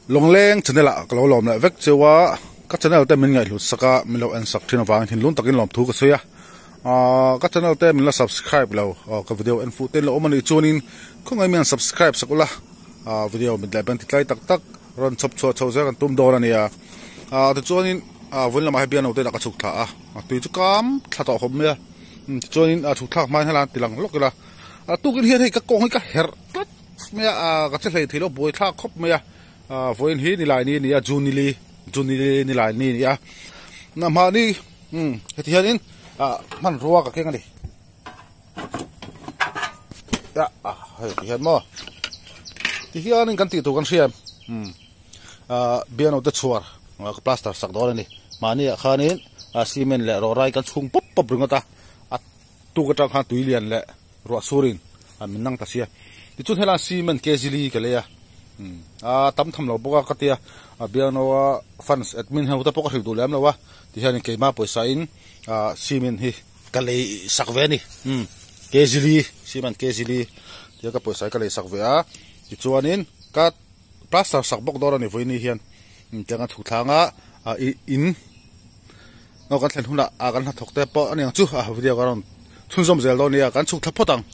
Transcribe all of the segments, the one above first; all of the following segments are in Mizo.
Lawngleng channel ah ka lo lawm leh vek cheu a, ka channel te min ngaihhlut sak a, min lo en sak thin avangin thinlung takin lawmthu ka sawi a, aaa ka channel te min la subscribe lo aw ka video en fuh te in lo awm a nih chuanin khawngaih mi han subscribe sak ula aaa video mit leh ban ti tlai tak tak rawn chhawp chhuah chho zel kan tum dawn a nia aaa tichuanin aaa vawiin lamah hian piano te lah ka chhuk thla a, a tui chu kam thla tawh khawp mai a, tichuanin a chhuk thlak hmain helai an ti lang lawk ila a tukin hian hei ka kawng hi ka herh tlat. Mai a ah ka che hlei thei lo buai thlak khawp mai a ah vawiin hi nilai ni a ni a june nili june nili nilai ni a ni a na mahni umm heti hianin ah hmanrua ka keng a ni ah ah hei ti hian maw ti hianin kan tih tur kan hria em umm ah biano te chhuar ka plaster sak dawn a ni mahni ah khanin ah cement leh rawh rai kan chhung pawp pawp ringawt a a tuk atang khan tui lian leh. Ruah surin a min nang ta sia. Tichuan helai cement kg li ka lei a, a tam tham lo bawk a ka tia, a bialno a funds admin ho te pawh ka hrilh duh lem lo a, tihianin keimah pawisa in cement hi ka lei sak ve a ni, kg li cement kg li tia ka pawisa hi ka lei sak ve a, tichuanin ka plaster sak bawk dawn a ni vawiin ni hian tiang a thuthlang a in. Aw kan thlen hunah ah kan hnathawk te pawh aniang chu a video ka rawn chhunzawm zel dawn nia kan chhuk thla phawt ang.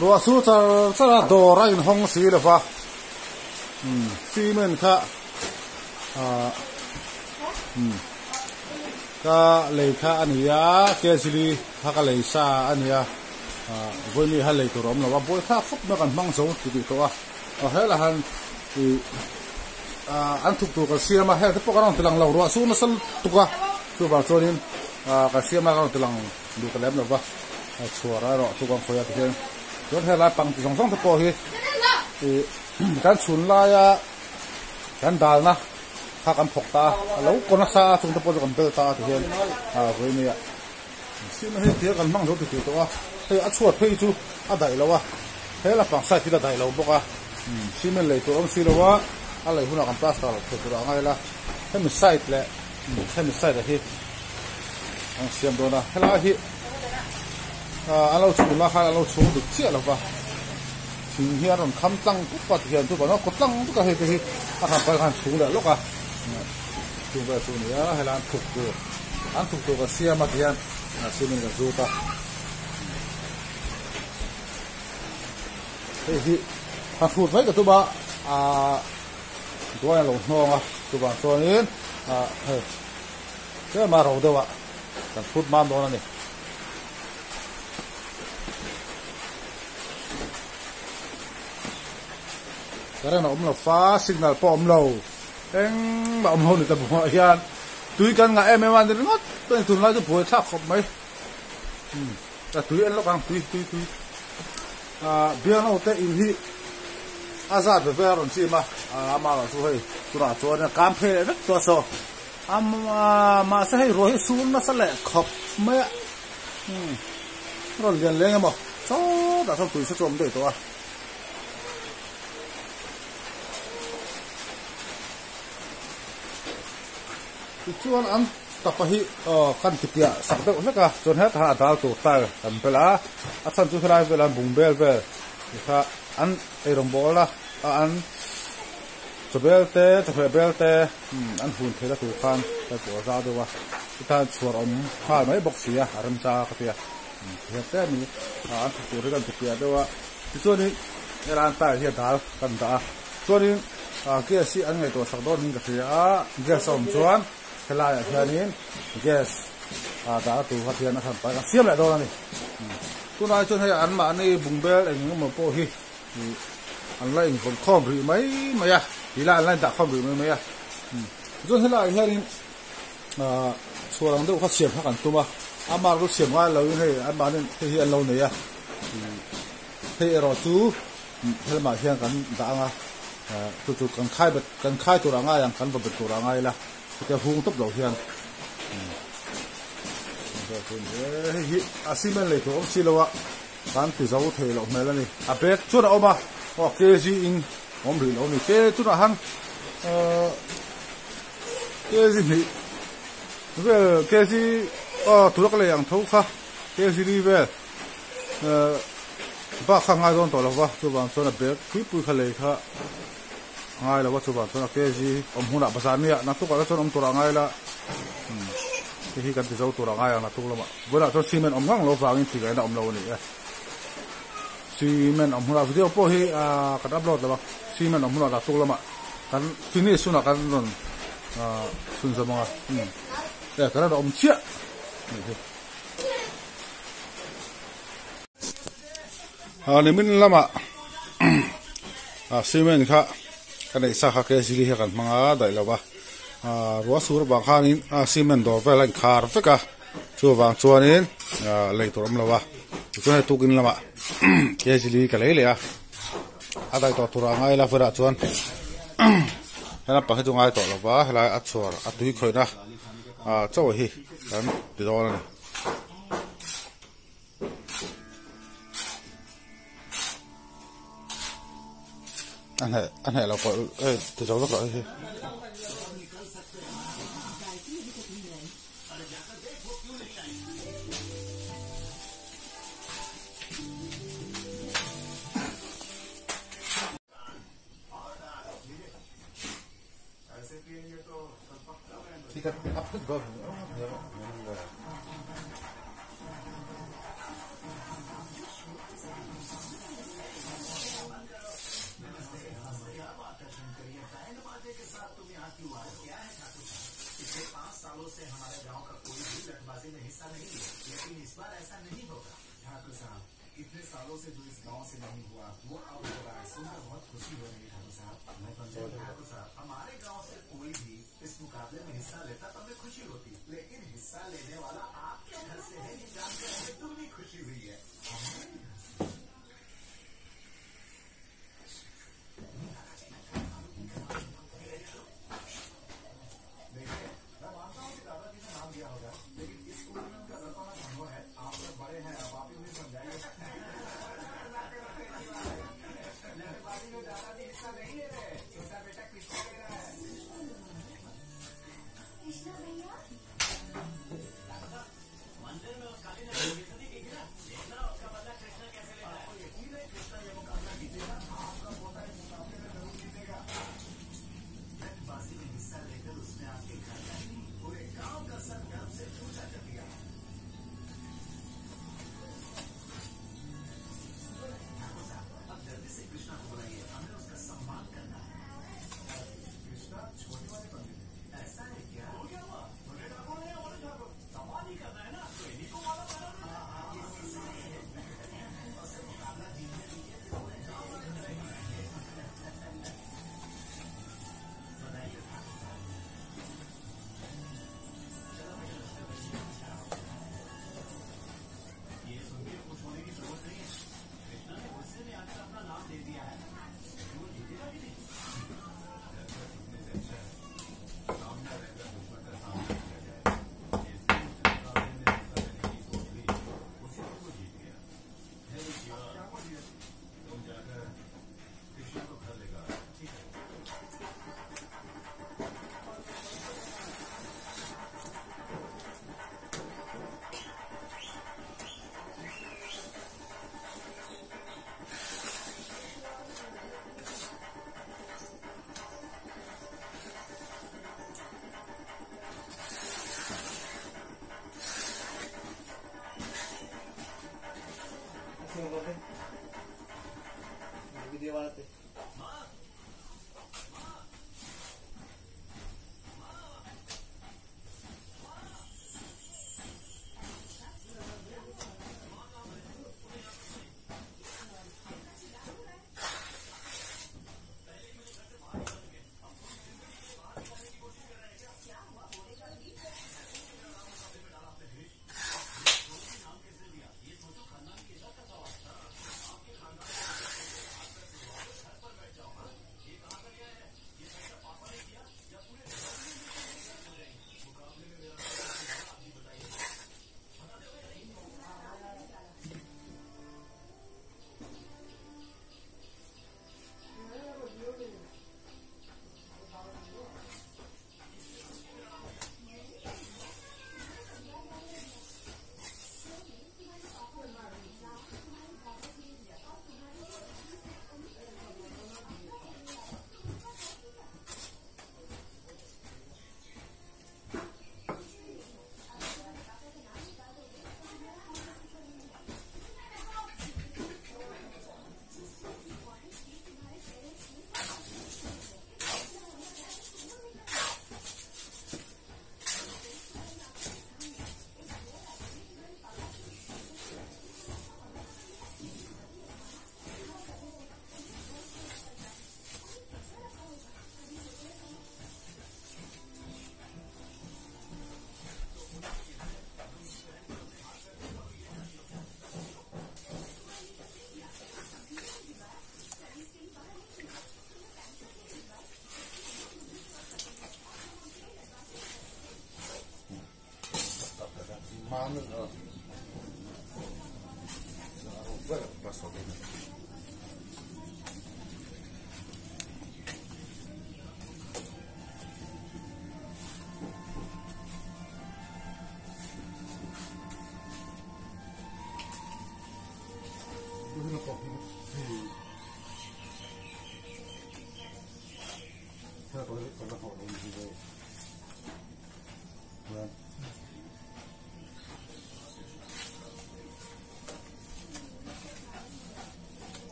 Ruah sur char char a dawr a inhawng si lo va umm cement kha ahh umm ka lei kha a ni a kg li kha ka lei sa a ni a ahh vawimi kha lei tur a awm lo a buai thlak khawp mai a kan hmang zo ti tih tawh a aw helaiah han ih ahh an thuk tur kan siam a heng te pawh kan rawn ti lang lo ruah chu nasa lutuk a chuvang chuanin ahh kan siam lai kan rawn ti lang duh ta lem lo va a chhuar erawh chu kan khawi a tihian chuan helai pang chi zawng zawng te pawh hi ih kan chhun laia kan dalna kha kan phawk ta a a lo kaw nasa a chung te pawh chu kan bel ta a tihian ah vawinia sihna hi thir kan hmang zo ti tih tawh a hei a chhuat phei chu a daih lo a he lampang side hi la daih lo bawk a cement lei tur a awm si lo a a lei hunah kan plaster thei tur ah a ngai la hemi side leh hemi side ah hi an siam dawn a helai hi ah an lo chhung lai khan an lo chhung dik chiah lo va thing hi an rawn kham tlang pup a tihian chu kan kaw tlang vek a hei te hi a hran pawh khan chhung leh lawk a chung vel chu a ni a helai an thuk tur an thuk tur kan siam a tihian cement kan zut a hei hi han hrut mai ka tum a ah duai a lo hnawng a chuvang chuanin ah hei tlema ro deuh ah. kan phut mam dawn a ni. Current a awm lo fa, signal pawh a awm lo, engmah a awm lo ni ta buangah hian tui kan ngah em em a ni ringawt pawh a ni tunlai chu buai thlak khawp mai. Umm a tui en lawk ang tui tui tui ah biangno te in hi a zat ve ve a rawn chim a ah amah erawh chu hei tunah chuan a kam phei leh vek tawh a saw ah mahse hei ruah hi sur nasa leh khawp mai a umm a rawn lian leng emaw sawtah sawn tui se chu a awm daih tawh a. Tichuan an tapa hi aw kan ti piah sak deuh hlek a, chuan hetah hian a dal tur tile kan bel a, a chhan chu helai velah an bung bel vel ti kha an eirawng bawl a, an chaw bel te chawhmeh bel te an hun theihna tur khan kan pawh zau deuh a, chutah chhuar awm nghal mai bawk si a, a remchang a ka ti a, tihian tlem in an thawk tur hi kan ti piah deuh a, tichuanin helai an tile hi a dal kan dah a. Chuanin gas hi an ngaihtuah sak dawn in ka hria a, gas a awm chuan helaiah hianin gas dah tur kha hian a hran pai a siam leh dawn a ni. Tunah chuan hei anmahni bungbel eng eng emaw pawh hi an la invawn khawm rih mai mai a, ti lai an la indah khawm rih mai mai a. Chuan helaiah hianin chhuar ang deuh kha siam kha kan tum a, amah erawh chu siam ngai loin hei anmahni hei hi an lo nei a. Hei erawh chu Helmah hian kan dah ang a, chu chu kan khai bet kan khai tur a ngai ang, kan va bet tur a ngai ila, chutia hung tawp loh hian hei hi a cement lei tur awm si lo a, kan ti zo thei loh hmel a ni. A bag chuan a awm a, aw kg in awm rih lo a ni, ke chunah han kg hnih vel kg aw tura ka lei ang tho kha kg li vel. Bak kha ngai dawn tawh lo va, chuvang chuan a bag puipui kha lei kha a ngai lo va, chuvang chuan a kg awm hunah bazar nia naktuk ah te chuan awm tur a ngai la, hei hi kan ti zo tur a ngai ang naktuk lamah, vawilah chuan cement awm ngang lo vangin ti ngaihna awm lo a ni e, cement awm hunah video pawh hi kan upload lo va, cement awm hunah naktuk lamah kan finish hunah kan rawn chhunzawm ang a, e kan rawn awm chiah a nih hi. A nimin lamah cement kha ka neih sa kha kg hi kan hmang a daih lo va ruah sur vang khanin cement dawr vel a inkhar vek a chuvang chuanin lei tur a awm lo va tichuan hei tukin lamah kg li ka lei leh a a daih tawh tur a ngai la velah chuan helai pang hi chu ngai tawh lo va helai a chhuar a tui khawihna chaw hi kan ti dawn a ni. A hneh a hneh lo pawh hei ti zo vek loh hei hi.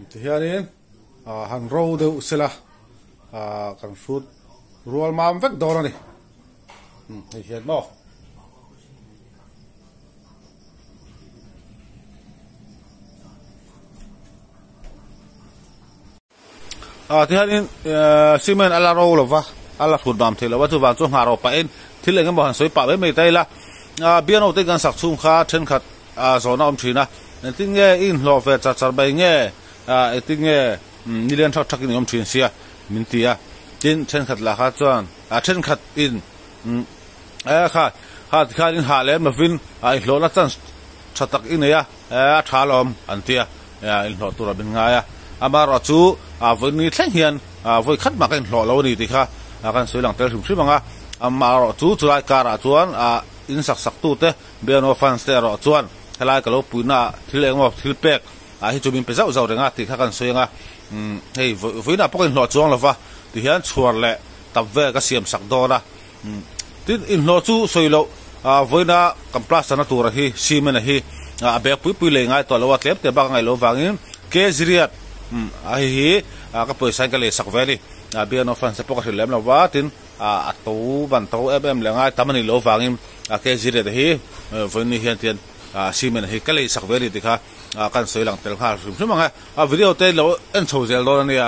Tihianin han ro deuh sela kan hrut rual mam vek dawn a ni hei hian maw. Tihianin cement a la ro lova a la hrut mam thei lova chuvang chu nghah rawh pahin thil eng emaw han sawi pah mai mai ta ila biano te kan sak chhung kha thenkhat zawhna a awm thin a engtin nge i inhlawh ve char char mai nge engtin nge nilian thak thakin i awm thin sia min ti a tin thenkhat lah kha chuan thenkhat in kha kha tikhan in hah lem lovin inhlawhna chance tha tak i nei a a tha alawm an ti a inhlawh tur a min ngai a amaherawh chu vawi thleng hian vawi khat mah ka inhlawh lo a ni tih kha kan sawi lang tel hrim hrim ang a amaherawh chu chulai karah chuan in sak sak tute Biano fans te erawh chuan helai ka lo puihna ah thil engemaw thil pek ah hi chu min pe zauh zauh reng a tih kha kan sawi ang a, hei vawiinah pawh ka inhlawh chuang lo va tihian chhuar leh tap vel ka siam sak dawn a, tin inhlawh chu sawi loh vawiina kan plaster na tura hi cement a hi a bag pui pui lei ngai tawh lo a tlem te bak a ngaih loh avangin ke ziriat a hei hi ka pawisa in ka lei sak ve a ni, Biano fans te pawh ka hrilh lem lo va tin. A to ban to em em leh ngai tam a nih loh avangin a kg rate hi vawiin hian tian cement hi ka lei sak ve a ni tih kha kan sawi lang tel nghal hrim hrim ang e. A video te lo en chho zel dawn a nia.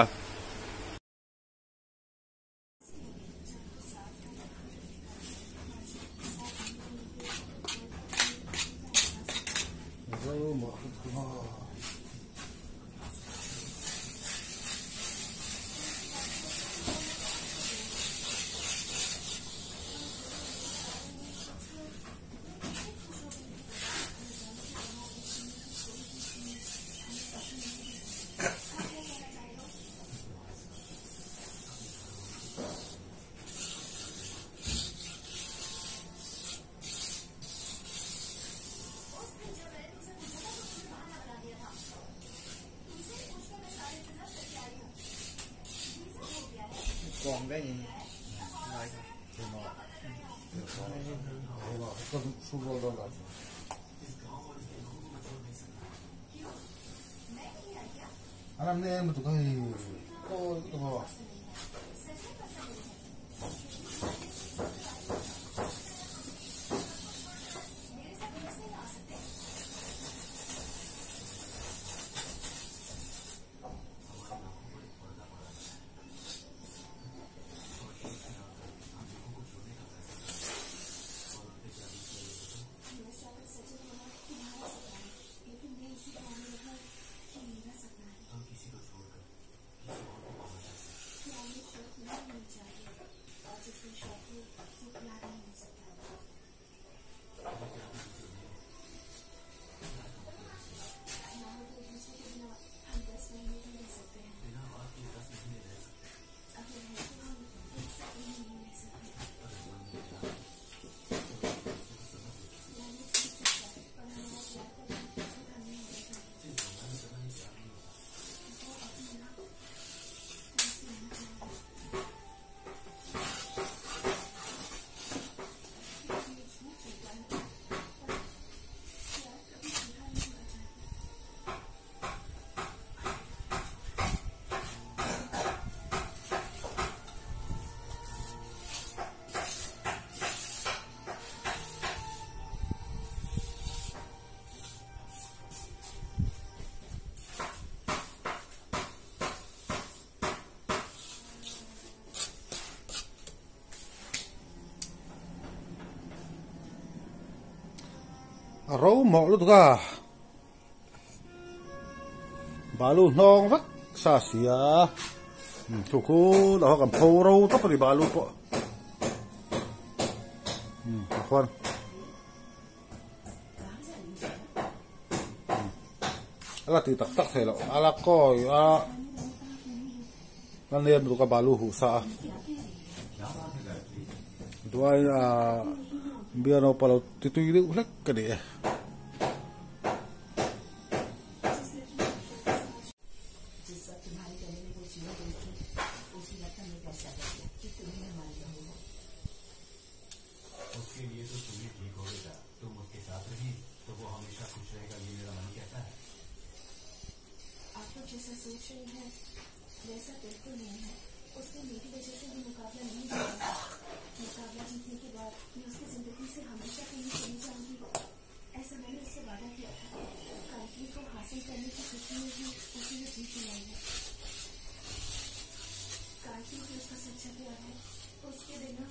A ro mawh lutuk a. Balu hnawng vek sa si a. Thu khu lah kha kan pho ro tawp a ni balu pawh. Khuan. A la ti tak tak thei loh a la kawi a a nem lutuk a balu huh sa a duai a bial naupang lo ti tui deuh hlek ka ni e. उसके लिए तो तुम ही ठीक हो बेटा तुम उसके साथ रही तो वो हमेशा खुश रहेगा ये मेरा मन कहता है आप लोग जैसा सोच रहे हैं वैसा बिल्कुल नहीं है उसने मेरी वजह से ये मुकाबला नहीं जीता मुकाबला जीतने के बाद मैं उसकी जिंदगी से हमेशा के लिए चली जाऊंगी ऐसा मैंने उससे वादा किया था गायत्री को हासिल करने की खुशी में ही उसे ये जीत दिलाई है गायत्री भी उसका सच्चा प्यार है उसके बिना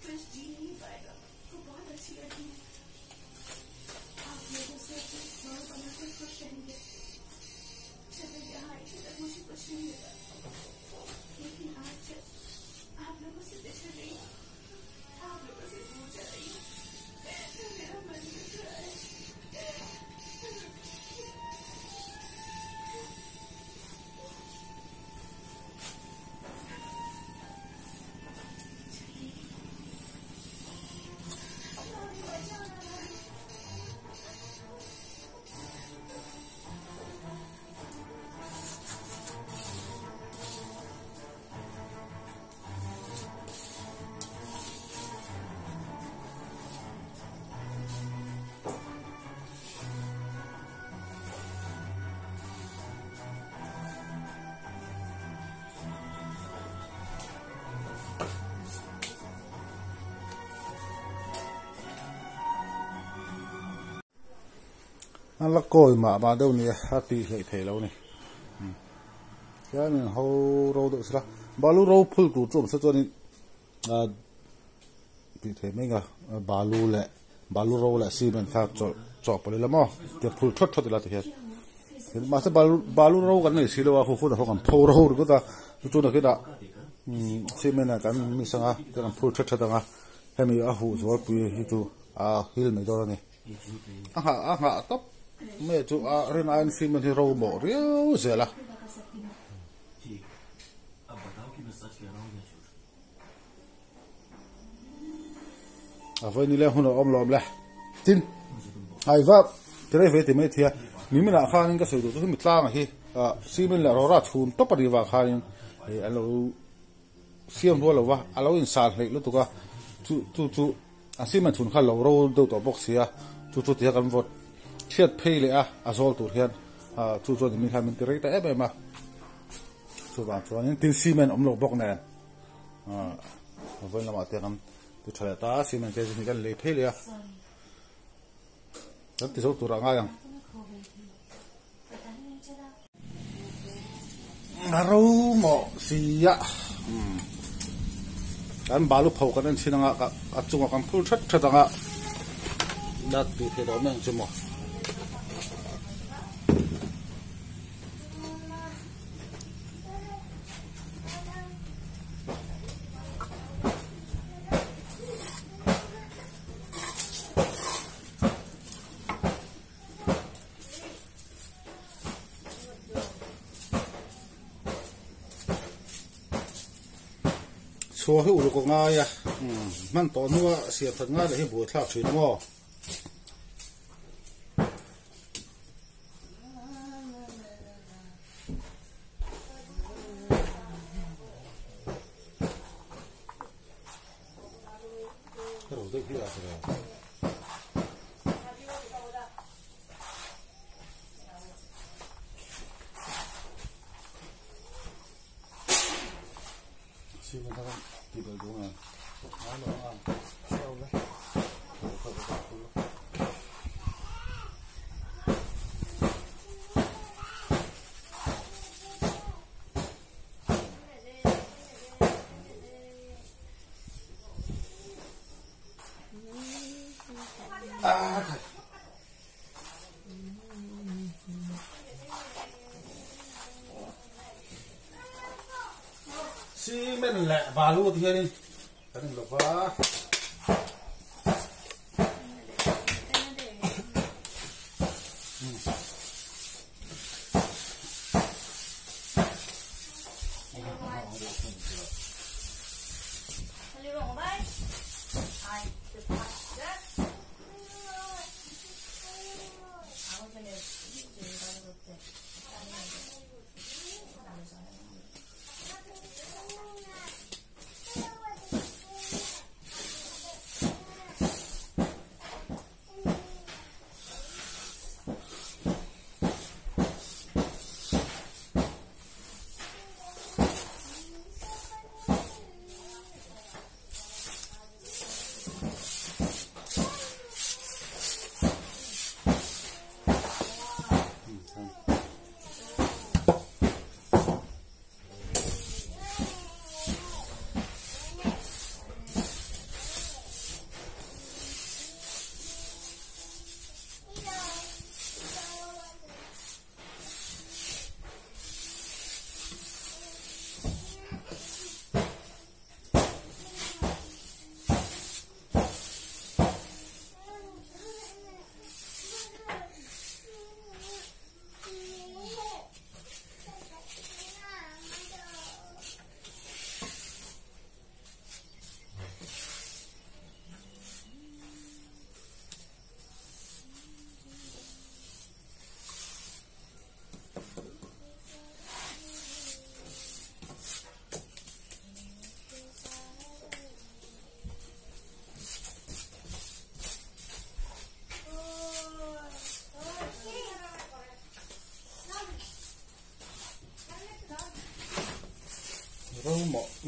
कृष जी नहीं पाएगा वो बहुत अच्छी लड़की है आप लोगों से अपनी माँ बनाकर खुश रहेंगे जब मैं यहाँ आई थी तब मुझे कुछ नहीं मिला लेकिन आज जब आप लोगों से बिछड़ रही हूँ आप लोगों से दूर जा रही हूँ मेरा मन दुख रहा है। An la kawi mah mah deuh ni a tih hleih thei lo ni hianin ho ro deuh sela balu ro phul tur chu awm se chuanin ah tih thei mai nga balu leh balu ro leh cement kha chawlh chawh pawlh ila maw tia phul thawt thawt ila ti hian mahse balu balu ro kan nei si lo a khu khut a kan pho ro ringawt a chu chu nakinah cement ah kan mix anga tichuan an phul that that anga hemi a huh zual pui hi chu a hil mai dawn a ni a nghah a nghah tawp mai chu a rin aiin cement hi ro mawh riau zel a. A vawi ni leng hun a awm lo awm le tin ai va tirei ve ti mai thei a mi minah khanin ka sawi duh chu hemi tlangah hi ah cement leh rawra chhun tawp a nih vang khanin ih an lo siam rual lo va a lo insal hleih lutuk a chu chu chu a cement chhun kha a lo ro deuh tawh bawk si a chu chu tia kan vawt chhiat phei leh a a zawl tur hian ah chu chuan min khan min ti rei ta em em a chuvang chuanin tin cement awm lo bawk nen ah a vawiin lamah te kan ti tha leh ta a cement te hi kan lei phei leh a kan ti zo tur ah ngai ang. A ro mawh si a kan balu pho kan en chhin anga a chungah kan phur that that anga la tih theih loh mai ang chu maw. Chhuah hi uluk a ngai a, hman tawh hnua siam that ngai leh hi buaithlak thin maw? Ka ro deuh hi a tha lo. Leh balu ti hianin kan in lova.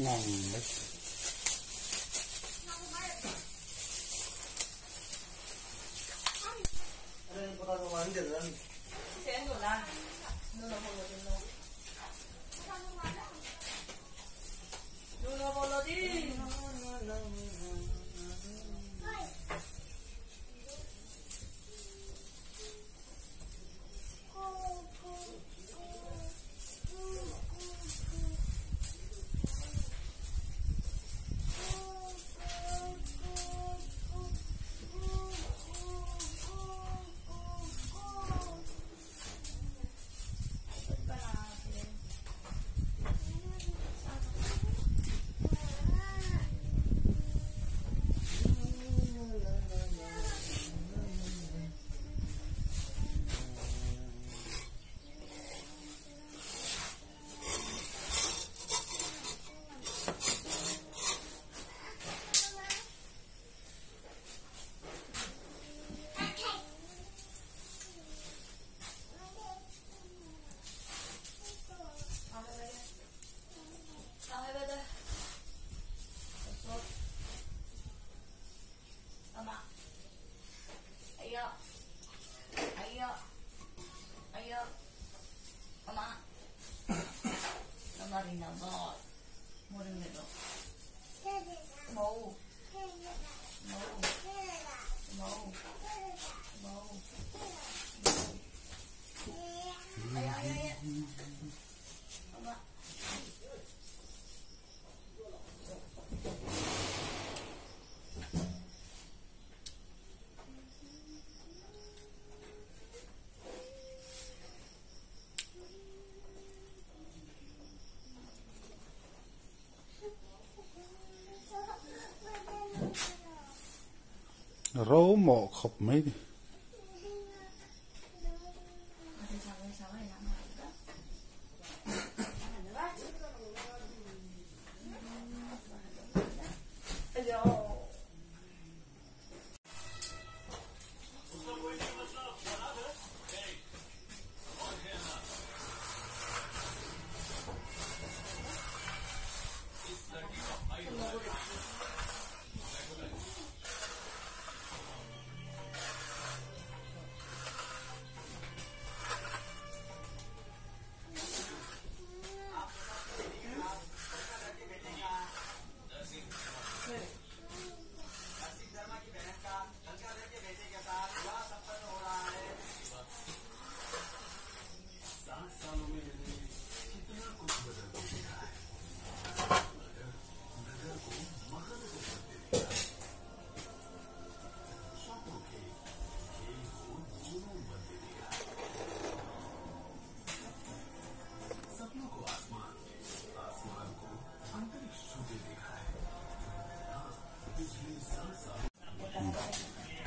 Ngang mai. Rau mawh khawp mai ni.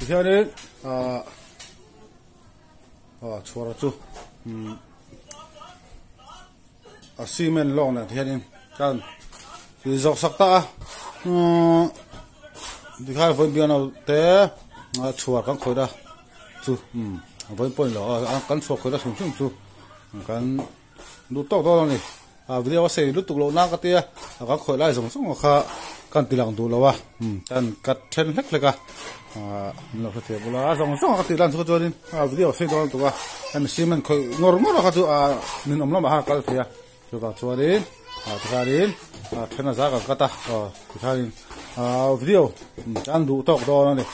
Tikhianin ah ah chhuar chu umm a cement lawng nen hianin kan tih zawk sak ta a umm tikhan vawi bian ho te chhuar kan khawih a chu umm vawi pawh ni lo a kan chhuar khawih a hrim hrim chu kan duh tawk dawn a ni a video a sei lutuk loh nan ka tia a kan khawih lai zawng zawng kha kan ti lang duh lo a umm kan cut then hlek hlek a ah min lo hre thei bawk a zawng zawng ka tih lan chu chuanin a video a sei dawn lutuk a hemi cement khawih ngawr ngawr a kha chu ah min awm lamah khan a kal thei a chuvang chuanin ah tikhanin ah then a zar kan cut a aw tikhanin ah video kan duh tawk dawn a ni.